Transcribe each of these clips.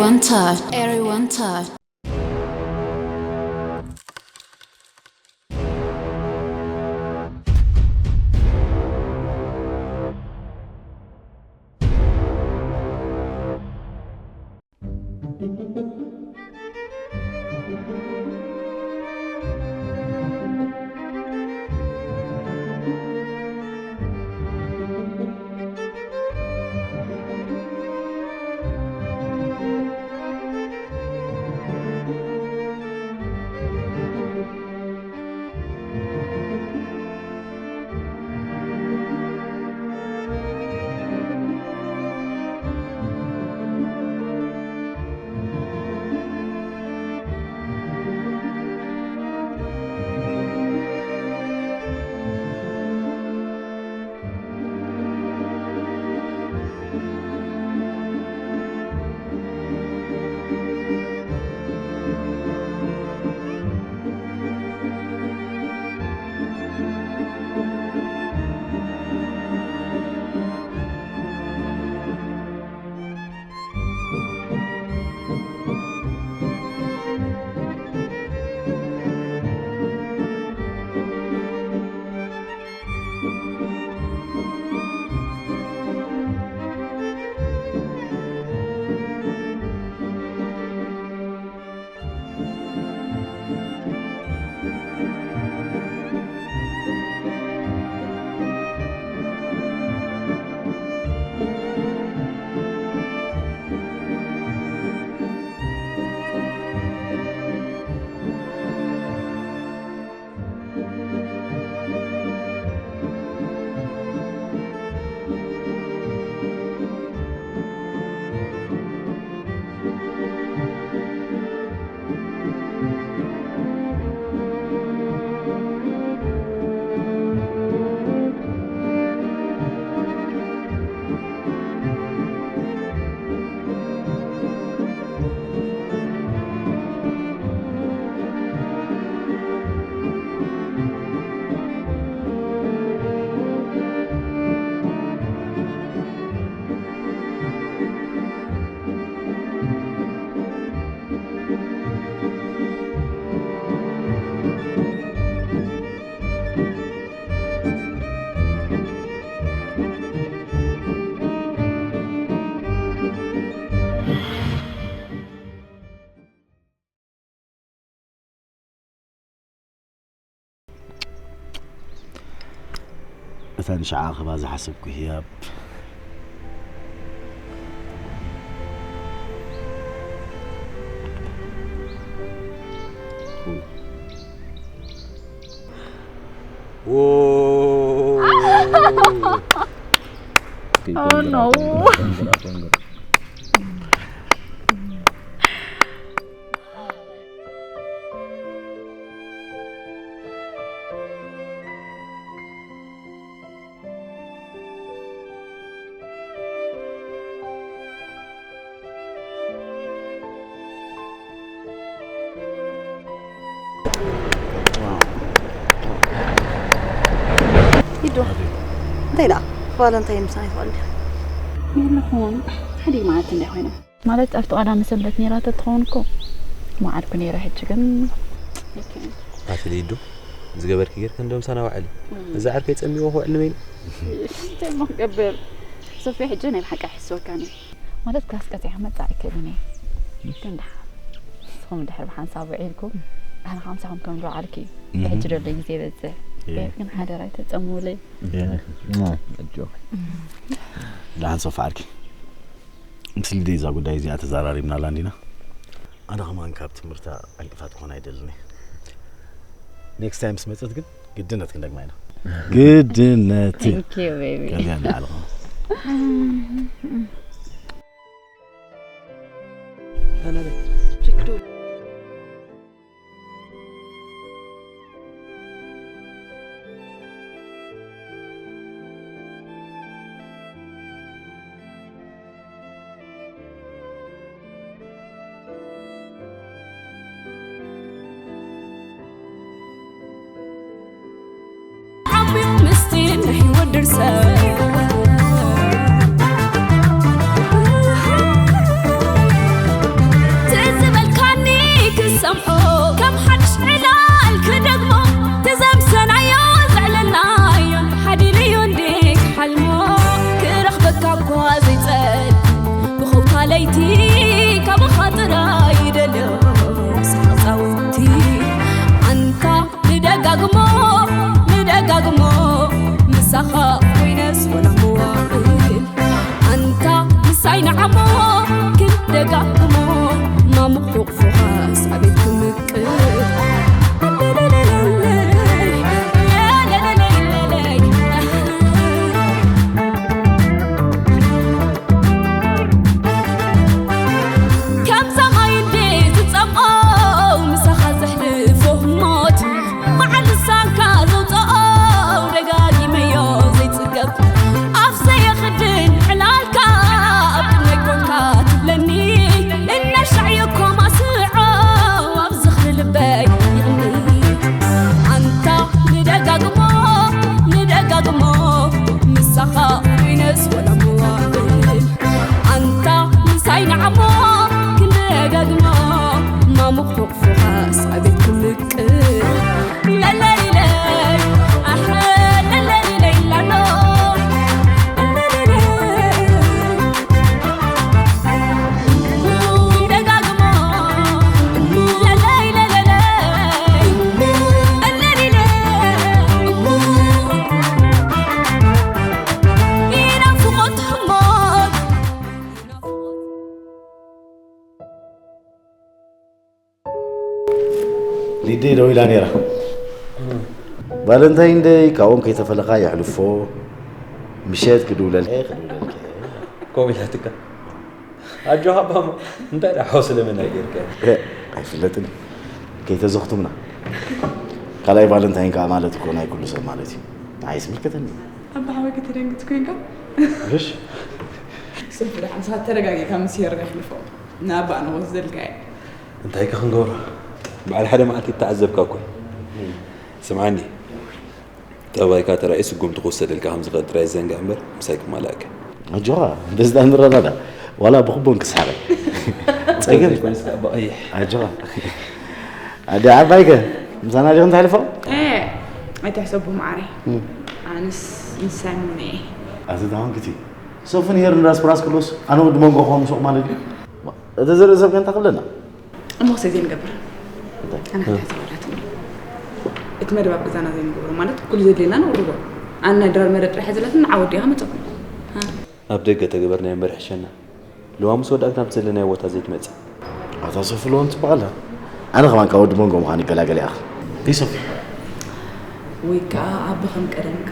One touch, everyone touch. እታ ንሽዓ ክባ ዝሓሰብኩ ህያብ። Oh, no. ኢዱ። እንታይ ደኣ? ቫለንታይን ምሳና ይትቐል ድያ? የለኹም። ሓደ መዓልቲ እንታይ ኮይና? ማለት ኣብቲ ቀዳሚ ሰንበት ነይራ ተትኸውን እኮ መዓልኩ ነይረ። ሕጂ ግን ኣቲ ሊዱ፣ ዝገበርኪ ጌርኪ እንዶ ምሳና ውዓሊ። እዛ ዓርከይ ጸሚዎ ክውዕል ንበይኑ። እንታይ እሞ ክገብር? ሶፊያ፣ ሕጂ ናይ ብሓቂ ኣይሕስወካን እየ። ማለት ክላስ ቀጺዓ መጻእ ኣይክእልን እየ። ግን ደሓን ንስኹም ድሕር ብሓንሳብ ውዒልኩም፣ ኣነ ከዓ ምሳኹም ከም ዝወዓልኩ እዩ። እህ። ሕጂ ደሎ ግዜ ይበዝሕ። እየ። ግን ሓደራ ኣይተጸምውለይ። እየ። እሞ፣ ኣጆኺ። ደሓን ሶፊ ዓርኪ። ምስ ሊደይ እዛ ጉዳይ እዚኣ ተዘራሪብናላ እንዲና። ኣነ ከማን ካብ ትምህርታ ዕንቅፋት ክኾን ኣይደልን እየ። ኔክስት ታይም ምስ መጸት ግን ግድነት ክንደግማ ኢና። ግድነት። Thank you, baby። ከዚኣ ንላዕሊ ኸ። ኣነ በይ። ችግር ዓቢ ምስጢር ናይ ህይወት ድርሰት። ኣኻ ኮይነስ ወላ መዋእል ኣንታ ምሳይ ንዓሞ ክንደጋግሞ ማሙቕ ሕቑፉኻስ ኣቤት ክምቅል ከምዛ ማይ እንዴ ዝጸምኦ ምሳኻ ዘሕልፎ ህሞት መዓል ንሳንካ ዘውፅኦ ደጋጊመዮ ዘይፅገብ ኣፍ ዘየኽድን ዕላልካ ኣብ ቅድመይ ኮንካ ትብለኒ እናሻዕዮ ኮማ ስዖ ኣብ ዝኽሪ ልበይ ይቕኒ ኣንታ ንደጋግሞ ንደጋግሞ ምሳኻ ኮይነስ ወላ መዋእል ኣንታ ምሳይ ንዓሞ ክንደጋግሞ ማሙቕ ሕቑፉኻስ ኣቤት ክምቅል ለለይለይ ኣሐ ለለይለይ ላሎ ለለይለይ ደጋግሞ ለለይ ለለለይ ለለይለይ ይናፍቖት ህሞት ሊደይ ደው ኢላ ነይራ። ቫለንታይን ደይ ካብኦም ከይተፈለኻ የሕልፎ። ምሸት ክድውለልከ ክድውለልከ። ከምኡ ኢላትካ ኣጆኻ እባ እሞ እንታይ ደኣ ሓው ስለመን ኣይገይርካዮ? ኣይፍለጥን። ከይተዘኽቱምና። ካልኣይ ቫለንታይን ከኣ ማለት እኮ ናይ ኩሉ ሰብ ማለት እዩ። ንዓይስ ይምልከተኒ። ኣባ ሓወይ ከተደንግጽ ኮይንካ። እሽ ስልፊ ደሓን ንስኻ ተረጋጊእካ ምስ ሄር የሕልፎ ንኣባ ንወስደልካ እየ። እንታይ ከ ክንገብሮ በዓል ሓደ መዓልቲ ተዓዘብካ እኮ ስምዓኒ ጠባይካ ተራእዩ ስጉምቲ ክውሰደልካ ከም ዝኽእል ጥራይ ዘንግዕ እምበር ምሳይ ክማላእካ ኣጆኻ እንደዚ ዳ ንረዳዳ ዋላ ብኽቦን ክስሓቐ ጸገም ዘይኮነስ ከዓ ብቐይሕ ኣጆኻ ኣደ ዓባይከ ምሳና ዲኹም ተሕልፎ ኣይትሕሰቡ ማዓረይ ኣነስ ንሳይ ሙነ እየ ኣቲ ተሃንክቲ ሰፍን ሄር ንራስ ብራስ ክሎስ ኣነ ወዲ መንጎ ኾኑ ሱቕ ማለት እዩ እቲ ዝርኢ ሰብ ከንታ ክብለና እሞ ክሰይ ዘይንገብር ኣነ ሓንቲ ሓሳብ ኣላትኒ እቲ መደብ ኣብ ገዛና ዘይንገብሮ ማለት ኩሉ ዘድልየና ነቕርቦ ኣነ ድራር መደብ ጥራሕ ዘላትኒ ንዓ ወዲኻ መፀኩም ኣብ ደገ ተግበርናዮ እምበር ይሕሸና ልዋሙስ ወዳእክ ናብቲ ዘለናዮ ቦታ ዘይትመፅእ ኣታ ሶፊ ልዋም ፅቡቕ ኣላ ኣነ ከማን ካብ ወዲ መንጎ ምዃን ይገላገል ይኣኽል እይ ሶፊ ወይ ከዓ ኣቢ ከም ቀደምካ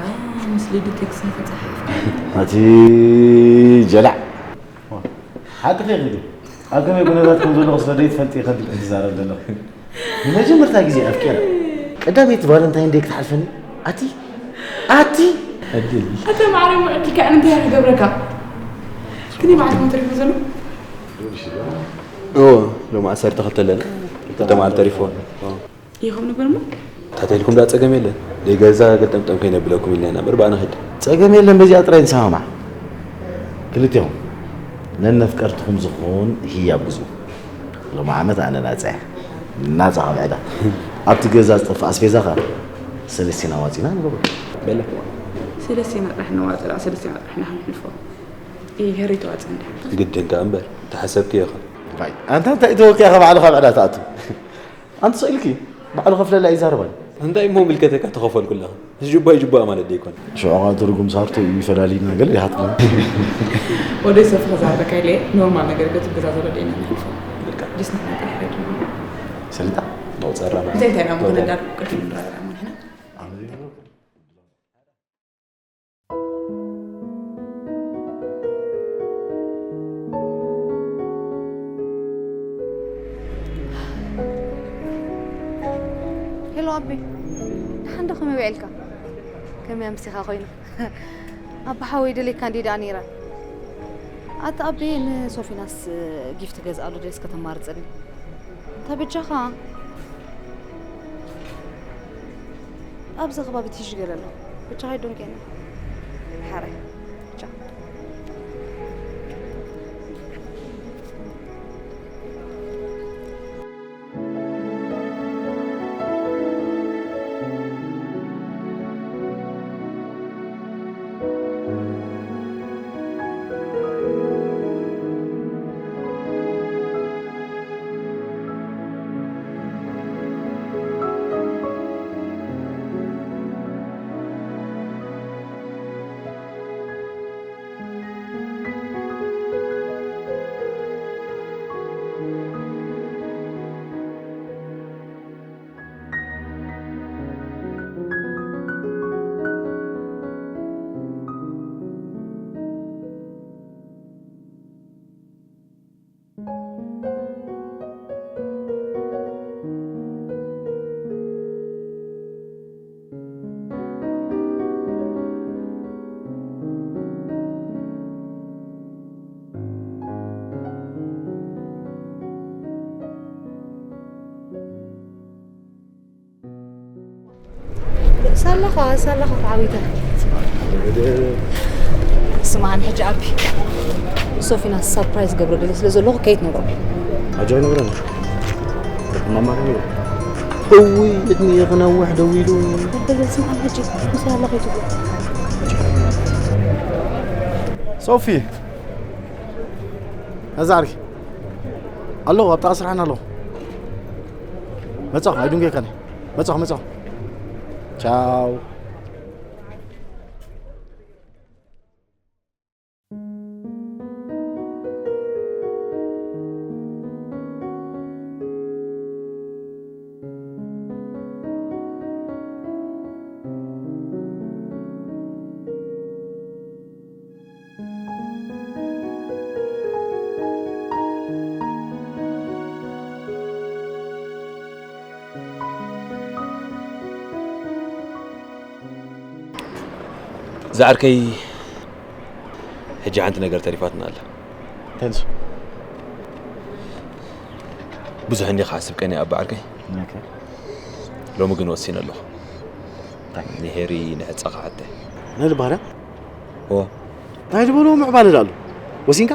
ምስ ሊዱ ቴክስት ንክፀሓፍ ኣቲ ጀላዕ ሓቅኺ ኢኺ ግን ኣብ ከመይ ኩነታት ከም ዘለኹ ስለ ዘይትፈልጢ ኢኺ ድቂ ትዛረቢ ዘለኺ ንመጀመርታ ግዜ ኣፍቂረ ቀዳመይቲ ቫለንታይን ደይ ክትሓልፈኒ ኣቲ ኣቲ ዕድል ኣታ ማዕረ እሞ ዕድል ከኣ እንታይ ክገብረካ እቲ ናይ ባዕልኹም ተሪፉ ዘሎ እዎ ሎሚ ዓሰርተ ክልተ ኣለና ክልተ መዓልቲ ተሪፍዎ ይኸው ንበርሞ ታተልኩም ዳ ጸገም የለን ደይ ገዛ ገልጠምጠም ከይነብለኩም ኢልና ኢና እምበር ብኣና ኸድ ጸገም የለን በዚኣ ጥራይ ንሰማማዕ ክልቴኹም ነነፍቀርትኹም ዝኾን ህያብ ግዝኡ ሎሚ ዓመት ኣነ ናጻ እየ ናጻ ካብ ዕዳ ኣብቲ ገዛ ዝጠፍእ ኣስቤዛ ኸ ሰለስቲና ዋጺና ንገብሮ በለ ሰለስቲና ጥራሕ ነዋጽእ ደኣ ሰለስቲና ጥራሕ ንሓልፎ ይሄሪ ተዋጽእ እንዳ ግድን ከኣ እምበር ተሓሰብክዮ ኸ ኣንታ እንታይ ተወኪያ ከባዕልኻ ብዕዳ ትኣቱ ኣንቲ ስቕ ኢልኪ ባዕሉ ከፍለላ ኣይዛረባን። እንታይ እሞ ምልከተካ ተኸፈልኩ ኣለኻ? እዚ ጁባ እዩ ጁባ ማለት ዶ ኣይኮነን? ሽዑ ኸኣ ትርጉም ሳርቶ እዩ ፈላልዩና ገለ ይሓትልና። ወደይ ሰፍ ክዛረበካ ኢለ ኖርማል ነገር ገ ትገዛዘሎ ደይና ንሕልፎ። ዲስ ንሕና ጥራሕ ሬድዮ። ሰሊጣ ነውፀራ። እንታይ እንታይ ኢና ምኾነ እንዳልኩ ቅድም ንራራ እሞ ንሕና። ሄሎ ኣቢ፣ ደሓን ዶ ከመይ ውዒልካ? ከመይ ኣምሲኻ ኮይኑ? ኣቢ ሓወይ ደልየካ እንዲ ደኣ ነይረ። ኣቲ ኣቢ፣ ንሶፊናስ ጊፍት ገዝኣሉ ድየ እስከ ተማርፀኒ? እንታ በጃኻ ኣብዚ ከባቢ ትይሽ ገለ ኣሎ። ብቻ ኣይዶን ኬን ሓራይ ብቻ ኣለኻ ሳላኻ ተዓዊተ። ስማዕን ሕጂ ኣቢ፣ ሶፊና ሳፕራይዝ ገብረ ደለ ስለ ዘለኹ ከይት ነግሮ። ኣጆ ነግረን። ማማ ነግረን። እውይ፣ እድሜ ክነውሕ ደው ኢሉ። በለ ስማዕን ሕጂ፣ ምሳይ ኣለኻ ይትብሎ። ሶፊ፣ ነዛ ዓርኪ ኣለኹ፣ ኣብ ጥቓ ስራሕና ኣለኹ። መጻኹ፣ ኣይድንጎየካን። መጻኹ፣ መጻኹ። ቻው። ዝዓርከይ፣ ሕጂ ሓንቲ ነገር ተሪፋትና ኣላ። ተንሱ። ብዙሕ እንዲኻ ዓስብ ቀኒ ኣብ በዓርከይ። ኦኬ። ሎሚ ግን ወሲነ ኣለኹ። እንታይ? ንሄሪ ንሕጻ ክሓተ። ናይ ልባህርያ? እዎ። እንታይ ዝበልዎ ምዕባለ ዳኣሉ? ወሲንካ?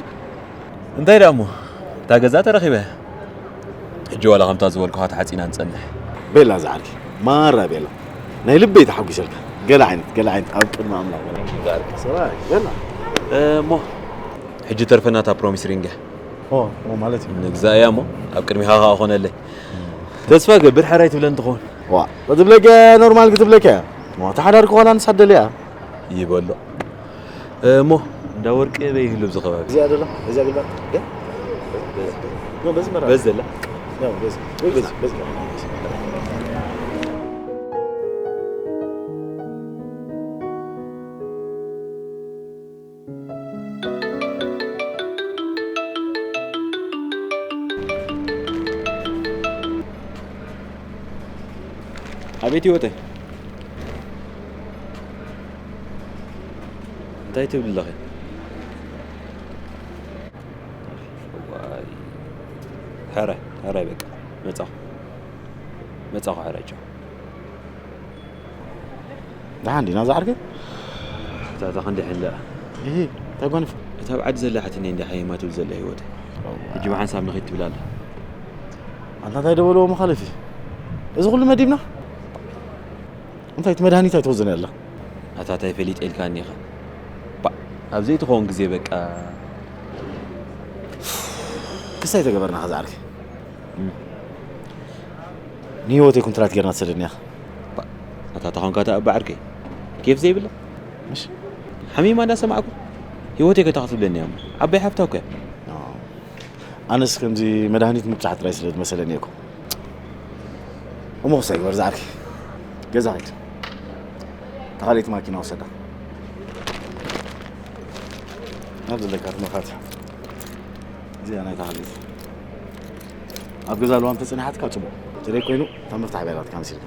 እንታይ ደኣ እሞ? እታ ገዛ ተረኺበ። ሕጂ ዋላ ከምታ ዝበልኩኻ ተሓጺና ንጸንሕ። ቤላ ዝዓርከይ፣ ማራ ቤላ። ናይ ልበይ ተሓጒሰልካ። ገለ ዓይነት፣ ገለ ዓይነት ኣብ ቅድሚ ኣምላኽ። ዝዓርከይ። ሰብኣይ፣ ቤላ። እ፣ እሞ ሕጂ ተርፈና እታ ፕሮሚስ ሪንግ እያ። ኦ፣ ኦ፣ ማለት እዩ። ንግዛእ እያ እሞ ኣብ ቅድሚኻ ኸኣ ኾነለይ። ተስፋ ገብር ሕራይ ትብለን ትኸውን። ዋ፣ ክትብለከ ኖርማል ክትብለከ እያ። ዋ፣ ተሓዳሪ ክኾና ንሳ ደልያ። ይበሎ። እሞ እንዳ ወርቂ በይ ህሉ ኣብዚ ከባቢ። እዚኣ ደላ፣ እዚኣ ግልባጥ። ደ? በዚ መራ። በዚ ዘላ። ያው በዚ፣ ወይ በዚ፣ በዚ። ኣቤት ህይወተይ። እንታይ ትብል ኣለኺ? ዋይ። ሕራይ፣ ሕራይ በቃ። መጻኹ። መጻኹ ሕራይ ቻው። ደሓን ዲና ዝዓርከይ? እታ፣ እታ ክንዲ ሕላ። እሂ፣ እንታይ ጓኒፋ? እታ ኣብ ዓዲ ዘላ ሓትነይ እንዳ ሓይማ ትብል ዘላ ህይወተይ። እዋ። ሕጂ ብሓንሳብ ንኺድ ትብል ኣላ። ኣንታ እንታይ ደበልዎ መኻለፊ? እዚ ኩሉ መዲብና? እንታይ እቲ መድሃኒት ኣይትወዝን ኣላ? ኣታ እንታይ ፈሊጠ ኢልካኒ ኢኻ? ባ፣ ኣብ ዘይትኸውን ግዜ በቃ። ክሳይ ተገበርና ከ ዝዓርከይ? እም። ንህይወተይ ኩንትራት ጌርና ትሰደኒ ኢኻ። ባ፣ ኣታ ተኾንካ እታ እባ ዓርከይ። ኬፍ ዘይብላ? ምሽ? ሓሚማ እንዳሰማዕኩ ህይወተይ ከታ ክትብለኒ እያ እሞ። ዓባይ ሓፍታ እኮ እያ። ኣዎ። ኣነስ ከምዚ መድሃኒት ምብጻሕ ጥራይ ስለ ዝመሰለኒ እኮ። እሞ ክሳይ ግበር ዝዓርከይ። ገዛ ኸይድ። እታ ካልኣይቲ ማኪና ወሰዳ። ናብ ዘለካ መፋትሕ። እዚኣ ናይታ ካልኣይቲ። ኣብ ገዛ ልዋም ተጸኒሓትካ ጽቡቕ። ተደይ ኮይኑ እታ መፍታሕ በላትካ መሲልካ።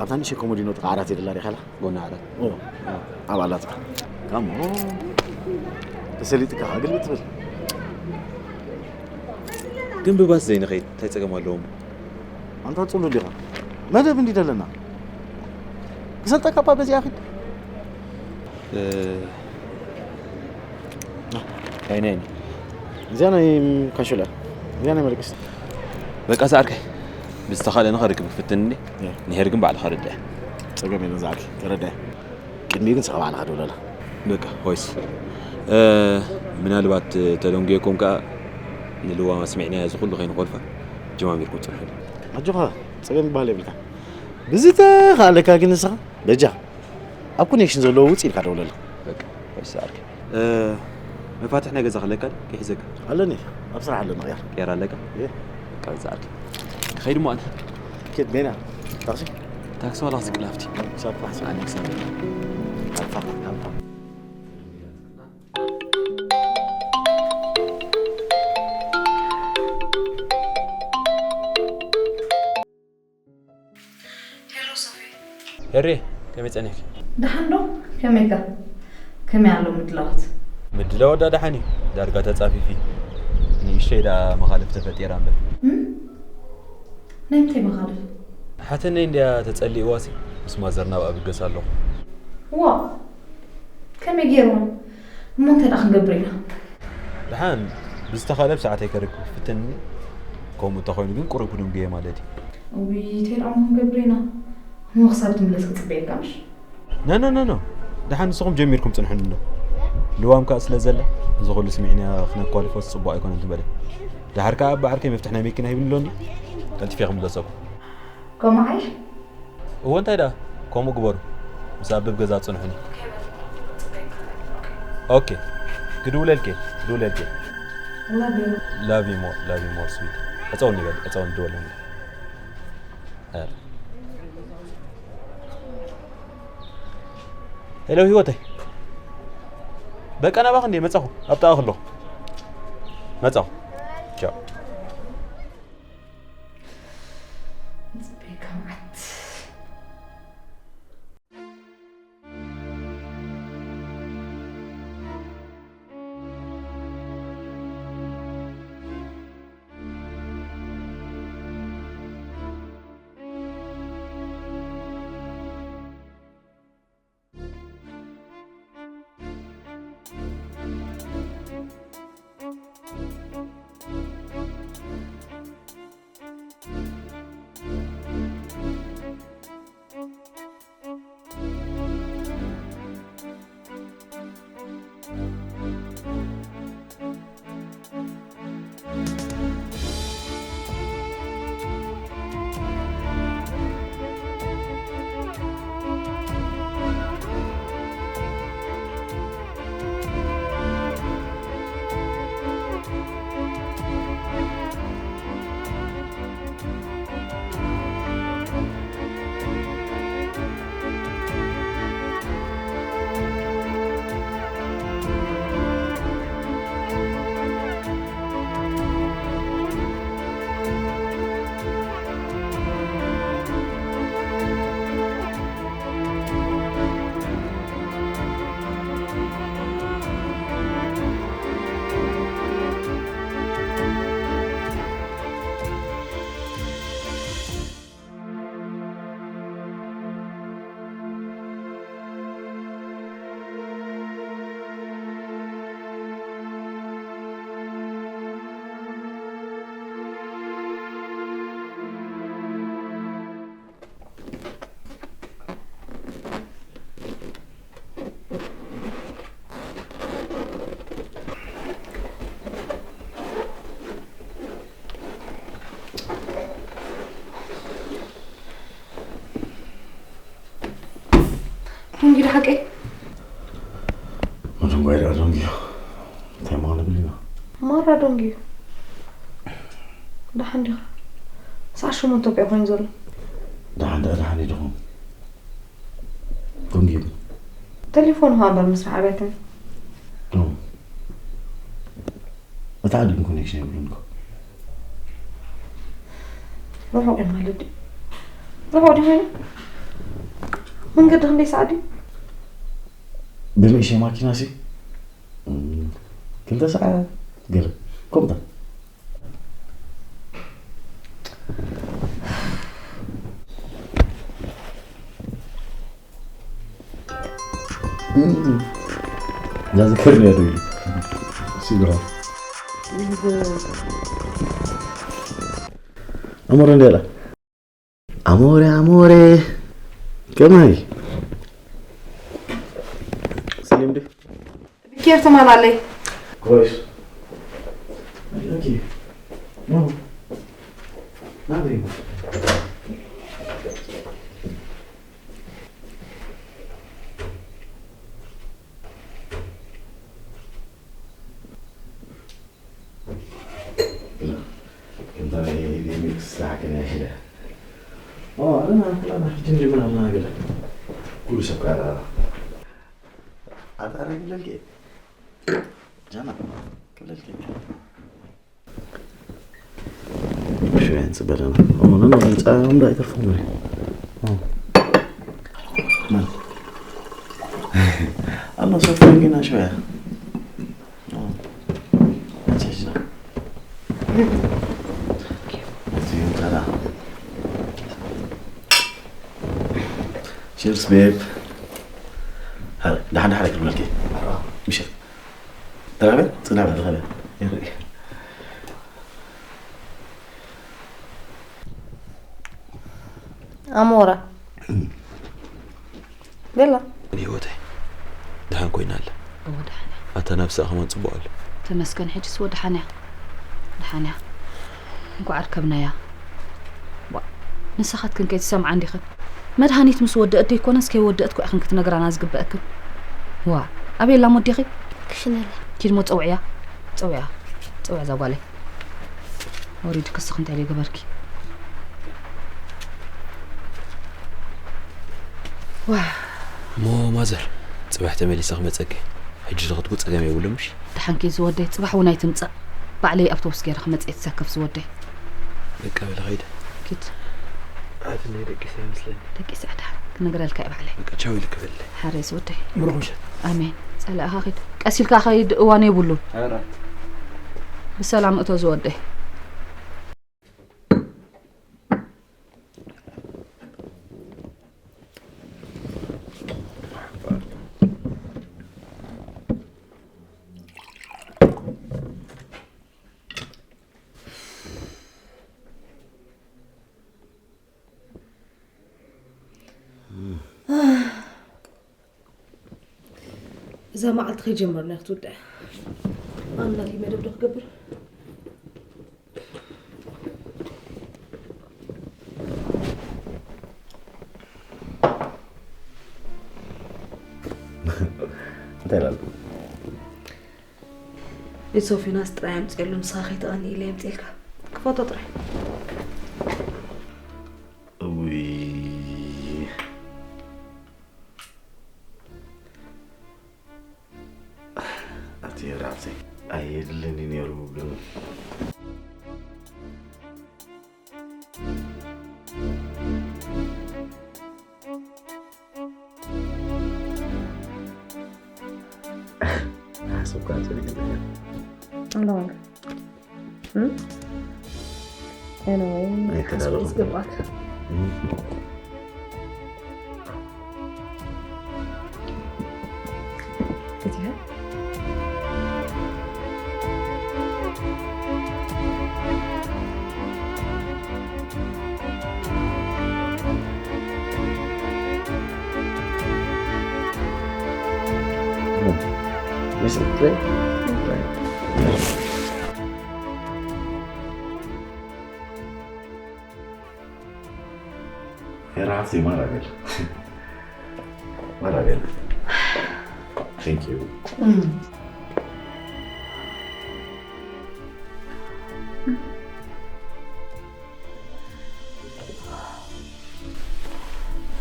ኣብታ ንእሽተይ ኮሞዲኖ ጥቓ ዓራት የደላ ዲኻ? ጎኒ ዓራት። ኦ፣ ኣብ ኣላትካ። ካሞ። ተሰሊጥካ ግልብጥ ትብል። ግን ብባስ ዘይንኸይድ እንታይ ጸገም ኣለዎም? ኣንታ ጽሉል ዲኻ? መደብ እንዲ ደለና። ክሰልጠካ እባ በዚኣ ኺድ። እ፣ ናይ፣ ናይ፣ ናይ። እዚኣ ናይ ካሹላ። እዚኣ ናይ መለቀስ። በቃ፣ ዝዓርከይ። ብዝተኻእለኒ ከርክብ ክፍትን እንዴ? እየ። ንሄር ግን ባዕልኻ ርድእ። ጸገም የለን፣ ዝዓርከይ። ተረድእ። ቅድሚኡ ግን ስኻ ባዕልኻ ደውለላ። በቃ፣ ኮይስ። እ፣ ምናልባት ተደንጉየኩም ከኣ ንልዋም ኣስሚዕናያ እዚ ኩሉ ከይንኾልፋ ጀማሚርኩም ጽንሑ። ኣጆኻ፣ ጸገም ይበሃል የብልካ። ብዝተኻእለካ ግን ንስኻ በጃ ኣብ ኮኔክሽን ዘለዎ ውጽእ ኢልካ ደውለላ። በቃ፣ ወይስ ኣርኪ? እ፣ መፋትሕ ናይ ገዛ ከለካ ድዩ? ክሕዘካ? ኣለኒ፣ ኣብ ስራሕ ኣለና፣ ቅያር። ቅያር ኣለካ? እየ። በቃ፣ ወይስ ኣርኪ? ክኸይድ እሞ ኣነ። ኬድ፣ በይና? ታክሲ? ታክሲ ዋላ ክስቅል ሃፍቲ። ክሳብ ፋሕሲ። ኣነ ክሳብ። ኣልፋ፣ ኣልፋ። ሄሎ ሶፊ። ሄሪ፣ ከመይ ጸኒሕኪ? ደሓን ዶ? ከመይካ? ከመይ ኣሎ ምድላዋት? ምድላው ዳ ደሓን እዩ። ዳርጋ ተጻፊፊ። ንእሽተይ ዳ መኻልፍ ተፈጢራ እምበር። እም? ናይ ምንታይ መኻልፍ? ሓትነይ እንድያ ተጸሊእዋሲ። ምስ ማዘር ናብ ኣብ ገዛ ኣለኹ። ዋ ከመይ ገይርዎም? እሞ እንታይ ደኣ ክንገብር ኢና? ደሓን ብዝተኻለ ብሰዓተይ ከረክብ ክፍትን። ከምኡ እንተኾይኑ ግን ቁሩብ ክድንጉየ ማለት እዩ። ውይ እንታይ ደኣ እሞ ክንገብር ኢና? እሞ ክሳብ ትምለስ ክፅበየካ ምሽ? ኖ ኖ ኖ ኖ፣ ደሓን ንስኹም ጀሚርኩም ፅንሑኒ እንዶ። ልዋም ከዓ ስለ ዘላ፣ እዚ ኩሉ ስሚዕና ክነኳልፎ ፅቡቕ ኣይኮነን ትበለ። ደሓር ከዓ ኣብ ባዕርከይ መፍትሕ ናይ መኪና ሂብኒ ኣሎ እንዲ፣ ቀልጢፈ ክምለሰኩም። ከምኡ ሓይሽ? እዎ እንታይ ደኣ? ከምኡ ግበሩ። ምስ ኣበብ ገዛ ፅንሑኒ። ኦኬ፣ ክድውለልኪ፣ ክድውለልኪ። Love you. Love you more, love you more sweet. ዕፀውኒ በል፣ ዕፀውኒ ድወለኒ። ሄሎ ህይወተይ፣ በቃ ናባኺ እንዴ መጻኹ፣ ኣብ ጥቓኺ ኣለኹ። መጻኹ። ቻው። ፅበየካ መዓት። እንግዲህ ሓቀይ መደንጓይ ደኣ ደንጉዩ እንታይ ማለት እዩ? ማራ ደንጉዩ። ደሓን ዲኻ? ሰዓት ሸሞንተ እኮ ኮይኑ ዘሎ። ደሓን ደኣ ደሓን እዩ ድኹም። ደንጉዩ። ቴሌፎን ሃ እምበር ምስራሕ ኣብያትኒ። እታ ዓዲ ኮኔክሽን የብሉን እኮ። ርሑቕ እዩ ማለት ድዩ? ርሑቕ ድዩ ኮይኑ? መንገዲ ክንደይ ሰዓት ድዩ? ብንእሽተይ ማኪና ሲ ክልተ ሰዓት ገለ ከምታ። ዛዝከር ነው ያደረገ ሲብራ አሞረ እንደላ አሞረ አሞረ ከማይ ሰሊም ዲ ኬር ትማላለይ كويس. اوكي. نو. ما ادري. لا. كنت انا ايدي ميكس ساعه كده هنا. اه انا انا جنجي من هنا كده. كل شيء قاعد. عاد انا اقول لك ايه. ጃና ክብለልኪ شوية نسبة لنا. أو أنا نوع نتعلم لا يترفعون لي. أنا صرت لقينا شوية. أتشجع. أتشجع. Cheers, babe. هلا، دحين دحين كل ملكي. مشيت. تغبى؟ تغبى، تغبى. ኣሞራ። ቤላ። ህይወተይ፣ ደሓን ኮይና ኣላ። እወ፣ ደሓን እያ። ኣታ፣ ነብሳ ከማን ጽቡቕ ኣሎ። ተመስገን፣ ሕጅስ ወ ደሓን እያ። ደሓን እያ። እንኳዕ ኣርከብናያ። ዋ፣ ንስኻትክን ከይትሰምዓ እንዲኽን። መድሃኒት ምስ ወደአት ደይኮነስ ከይወደአት እኮ ኢኽን ክትነግራና ዝግበአክን። ዋ፣ ኣበይ ኣላ ሞዴኺ? ክሽነ ኣላ። ኪድ ሞ ጸውዕያ። ጸውዕያ። ጸውዕ እዛ ጓለይ። ወሪድ ክስኽ እንታይ ደይ ገበርኪ? ዋ። ሞ ማዘር፣ ጽባሕ ተመሊሰ ክመጸኪ። ሕጂ ዝኸድኩ ጸገም የብሉን ምሽ? ደሓን ኪድ ዝወደይ፣ ጽባሕ እውን ኣይትምጻእ። ባዕለይ ኣውቶቡስ ገይረ ክመጽእ እየ ትሳከፍ ዝወደይ። በቃ በለ ኸይደ። ኪድ። ኣቲ ናይ ደቂሰ ይመስለኒ። ደቂሰ ኣታ ክነግረልካ እየ ባዕለይ። በቃ ቻው ኢልክ በለ። ሓረይ ዝወደይ። ምሩኽ ምሸት። ኣሜን። ጸላእኻ ኺድ። ቀስ ኢልካ ኸይድ፣ እዋን የብሉን። ኧረ። ብሰላም እቶ ዝወደይ። እዛ መዓልቲ ከይጀመርና ክትውድእ። ኣነ ናተይ መደብ ዶ ክገብር? እንታይ ይላሉ? ንሶፊናስ ጥራይ ኣምፅኤሉ፣ ንስኻ ከይትቐኒ ኢለ የምፅኤልካ። ክፈቶ ጥራይ። እውይ። ኣቲ ራብዘይ ኣየድልን እዩ ነይሩ ግን። ሓሰብካ ጽኒሕ ኣለዋ። እም? Anyway፣ ኣይተዳረኹም። ሓሳብ ዝገባክ። እም። እዚኣ? እም። Is it clear? Okay. ፌራ ሃፍተይ ማራ ቤላ። ማራ ቤላ። Thank you.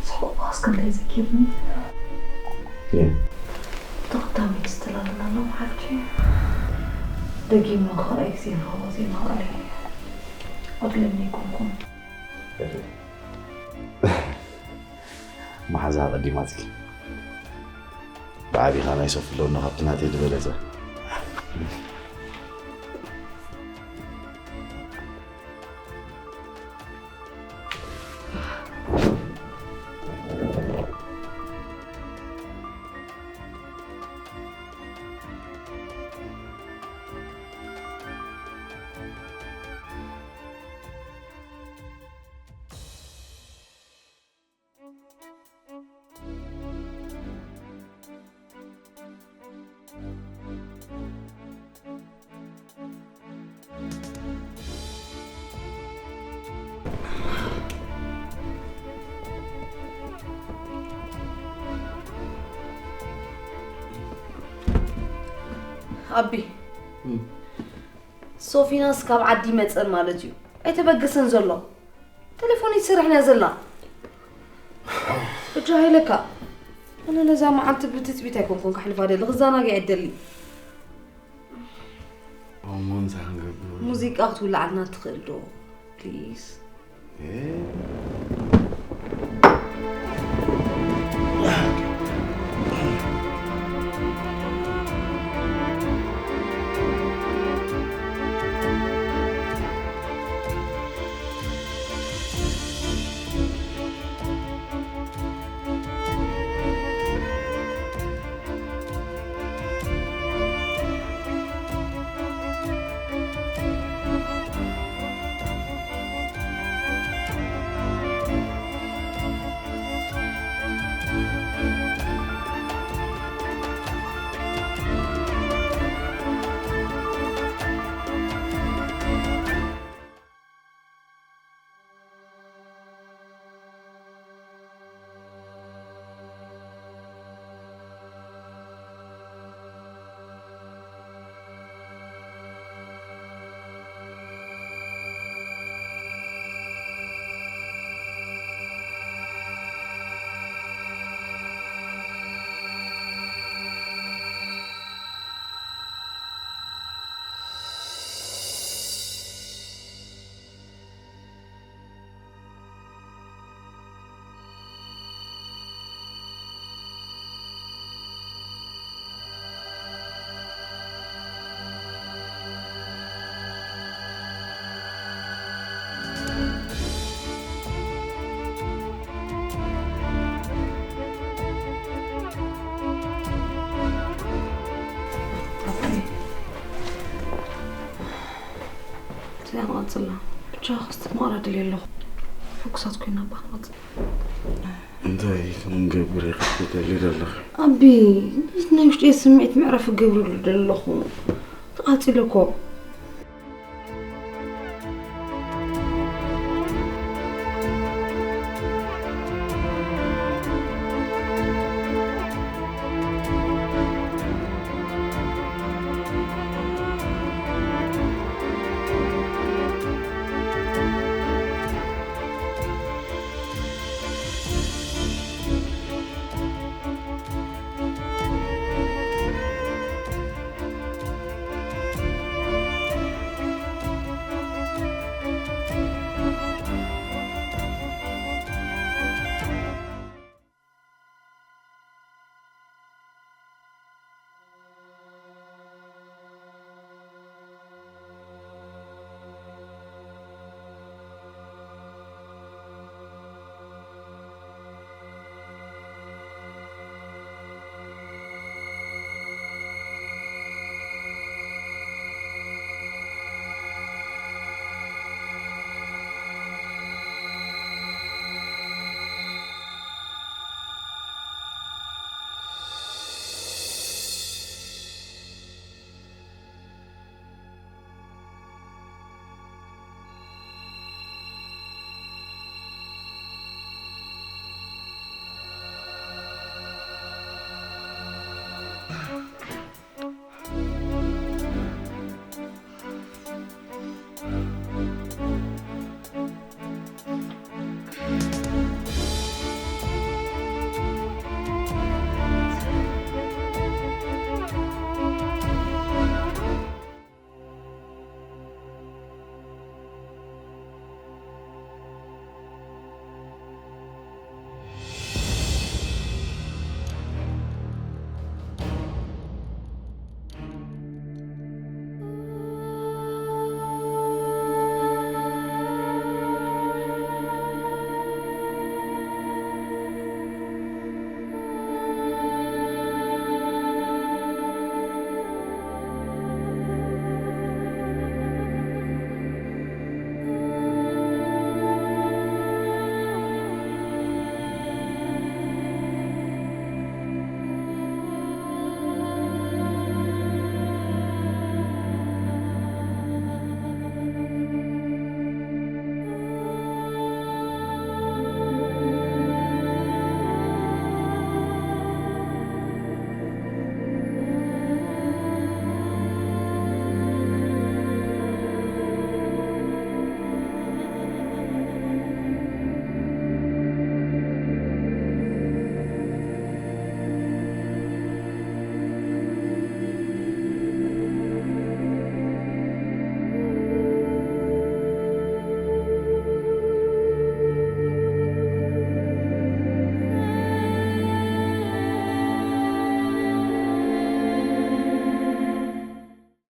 ሰውቓስ ክንደይ ዘኪርኒ። እየ። ብተኸታሚ ስትላለና ኣለኹ ሓፍቲ። ደጊምና ኸኣ ግዜ ንኸቦ ዜማ ቃለይ። ኣድለኒ ኣይኮንኩን። መሓዛ ኣቐዲማትኪ። ብዓቢኻ ናይ ሶፊ ኣለውና ካብቲ ናተይ ዝበለጸ። ኣቢ፣ እም። ሶፊናስ ካብ ዓዲ ይመጸን ማለት እዩ። ኣይተበገሰን ዘሎ። ቴሌፎን ይሰርሕን እያ ዘላ። እጃ ሃይለካ። ኣነ ነዛ መዓልቲ ብትጽቢት ኣይኮንኩን ካሕልፋ ደሊ፣ ክዘናግዕ እየ ደሊ። እሞ እንታይ ክንገብር? ሙዚቃ ክትውልዓልና ትኽእል ዶ? ፕሊዝ። እ? ጽላ ብቻ ክስቲ ማራ ደልየ ኣለኹ። ሕጉሳት ኮይና እባ ንቐጽል። እንታይ ክንገብር ኢኺ ትደሊ ዘለኺ? ኣቢ፣ ናይ ውሽጢ ስምዒት መዕረፊ ገብርሉ ደለኹ። ተቓጺለ እኮ።